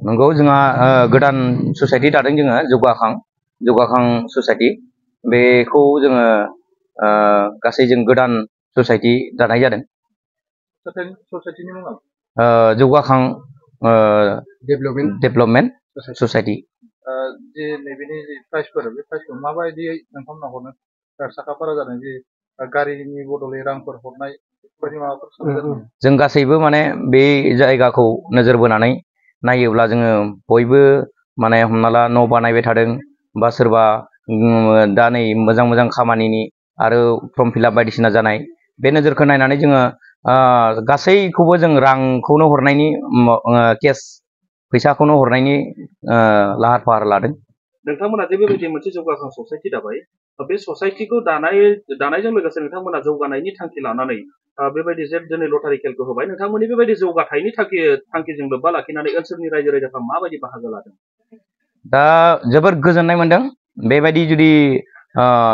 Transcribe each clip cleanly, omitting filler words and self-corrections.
नंगौ जोंहा गोदान ससाइटि दादों जोङो जौगाखां ससाइटि बेखौ जोङो गासै जों गोदान ससाइटि दानाय जादों। ससाइटिनि मुङा जौगाखां डेभेलपमेन्ट ससाइटि। जे नैबेनि प्राइसफोर बे प्राइसखौ माबायदि नोंथांमोना हरनो साखाफारा जादों जे गारिनि बदलै रांफोर हरनाय बेफोरबायदि माबाफोर साननाय जादों? जों गासैबो माने बे जायगाखौ नोजोर बोनानै नायोब्ला जोङो बयबो माने हमना ला न' बानायबाय थादों बा सोरबा दा नै मोजां खामानिनि आरो फर्म फिलआप बायदिसिना जानाय बे नोजोरखौ नायनानै जोङो गासैखौबो जों रांखौनो हरनायनि केस फैसाखौनो हरनायनि लाहार फाहार लादों। नोंथांमोना जे बेबायदि मोनसे जौगाखां ससाइटि दाबाय बे ससाइटिखौ दानायजों लोगोसे नोंथांमोना जौगानायनि थांखि लानानै बेबायदि जे दिनै लटारि खेलखौ होबाय नोंथांमोननि बेबायदि जौगाथायनि थांखिजों लोब्बा लाखिनानै ओनसोलनि रायजो राजाफ्रा माबायदि बाहागो लादों? दा जोबोर गोजोननाय मोनदों बेबायदि जुदि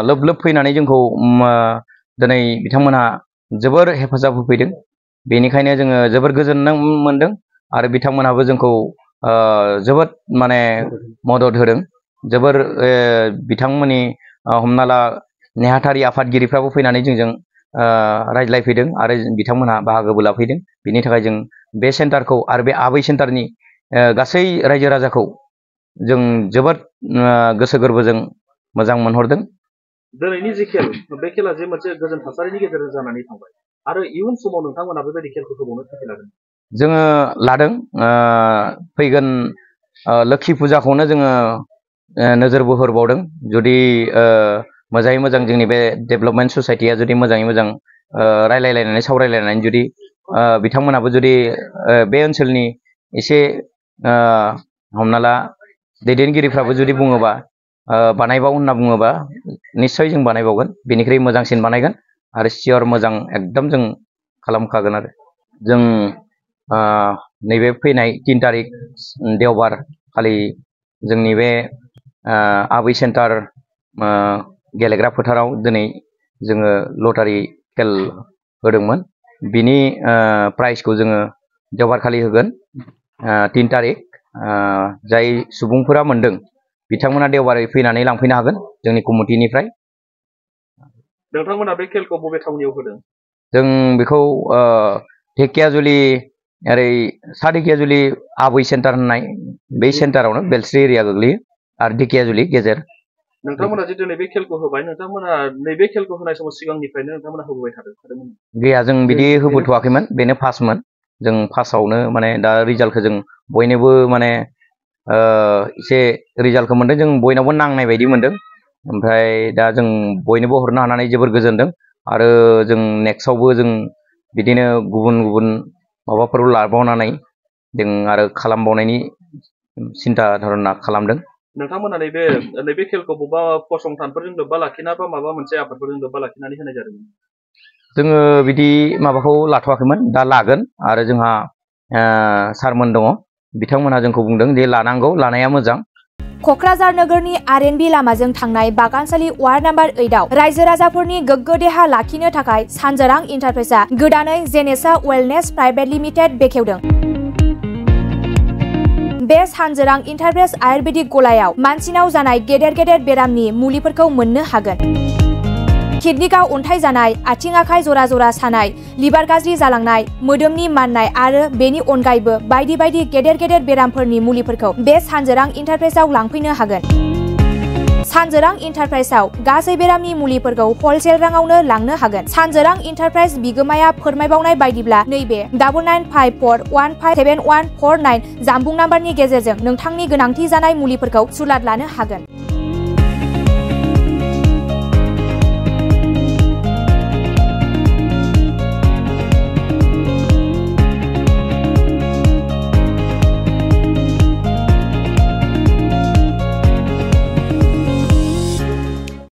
लोब फैनानै जोंखौ दिनै बिथांमोनहा जोबोर हेफाजाब होफैदों बेनिखायनो जोङो जोबोर गोजोननाय मोनदों आरो बिथांमोनहाबो जोंखौ जोबोद माने मदद होदों जोबोर बिथांमोननि हमना ला नेहाथारि आफादगिरिफ्राबो फैनानै जोंजों रायज्लायफैदों आरो बिथांमोनहा बाहागोबो लाफैदों। बिनि थाखाय जों बे सेन्टारखौ आरो बे आबै सेन्टारनि गासै रायजो राजाखौ जों जोबोद गोसो गोरबोजों मोजां मोनहरदों। दिनैनि जे खेल बे खेला जे मोनसे गोजोन थासारिनि गेजेरजों जानानै थांबाय आरो इयुन समाव नोंथांमोना बेबायदि खेलखौ होबावनो थाखाय लादों? जोङो लादों फैगोन लोक्षि फुजाखौनो जोङो नोजोर बोहोरबावदों जुदि मोजाङै मोजां जोंनि बे डेभेलपमेन्ट ससाइटिया जुदि मोजाङै मोजां रायलायलायनानै सावरायलायनानै जुदि बिथांमोनाबो जुदि बे ओनसोलनि एसे हमना ला दैदेनगिरिफ्राबो जुदि बुङोबा बानायबाव होनना बुङोबा निस्सय जों बानायबावगोन बेनिख्रुइ मोजांसिन बानायगोन आरो सियर मोजां एकदम जों खालामखागोन आरो जों नैबे फैनाय 3 तारिख देवबार खालि जोंनि बे आबै सेन्टार गेलेग्रा फोथाराव दिनै जोङो लटारि खेल होदोंमोन बिनि प्राइजखौ जोङो देवबार खालि होगोन 3 तारिख जाय सुबुंफोरा मोनदों बिथांमोना देवबारै फैनानै लांफैनो हागोन जोंनि कमिटिनिफ्राय। नोंथांमोना बे खेलखौ बबे थावनियाव होदों? जों बेखौ धेकियाजुलि ओरै सा धेकियाजुलि आबै सेन्टार होननाय बे सेन्टारावनो बेलस्रि एरिया गोग्लैयो आरो धेकियाजुलि गेजेर। नोंथांमोना जे दिनै बे खेलखौ होबाय नोंथांमोना नैबे खेलखौ होनाय समाव सिगांनिफ्रायनो नोंथांमोना होबोबाय थादोंमोन? गैया जों बिदि होबोथ'वाखैमोन बेनो फार्स्टमोन जों फार्स्टआवनो माने दा रिजाल्टखौ जों बयनोबो माने एसे रिजाल्टखौ मोनदों जों बयनावबो नांनाय बायदि मोनदों ओमफ्राय दा जों बयनोबो हरनो हानानै जोबोर गोजोनदों आरो जों नेक्स्टआवबो जों बिदिनो गुबुन माबाफोर लाबावनानै जों आरो खालामबावनायनि सिन्था धारना खालामदों। नोंथांमोना नैबे खेलखौ बबेबा फसंथानफोरजों लोब्बा लाखिना बा माबा मोनसे आफादफोरजों लोब्बा लाखिनानै होनाय जादोंमोन? जोङो बिदि माबाखौ लाथ'वाखैमोन दा लागोन आरो जोंहा सारमोन दङ बिथांमोनहा जोंखौ बुंदों जे लानांगौ लानाया मोजां। क'क्राझार नोगोरनि आर.एन.बी लामाजों थांनाय बागानसालि वार्ड नाम्बार 8 आव रायजो राजाफोरनि गोग्गो देहा लाखिनो थाखाय सानजोरां इन्टारप्राइजआ गोदानै जेनेसा वेलनेस प्राइभेट लिमिटेड बेखेवदों। बे सानजोरां इन्टारप्राइज आयुर्वेदिक गलायाव मानसिनाव जानाय गेदेर बेरामनि मुलिफोरखौ मोननो हागोन। किडनिकआव अन्थाइ जानाय, आथिं आखाइ जरा जरा सानाय, लिभार गाज्रि जालांनाय, मोदोमनि माननाय आरो बेनि अनगायैबो बायदि गेदेर बेरामफोरनि मुलिफोरखौ बे सानजोरां इन्टारप्राइजआव लांफैनो हागोन। सानजोरां इन्टारप्राइजआव गासै बेरामनि मुलिफोरखौ हलसेल राङावनो लांनो हागोन। सानजोरां इन्टारप्राइज बिगोमाया फोरमायबावनाय बायदिब्ला नैबे 9954157149 जानबुं नाम्बारनि गेजेरजों नोंथांनि गोनांथि जानाय मुलिफोरखौ सुलाद लानो हागोन।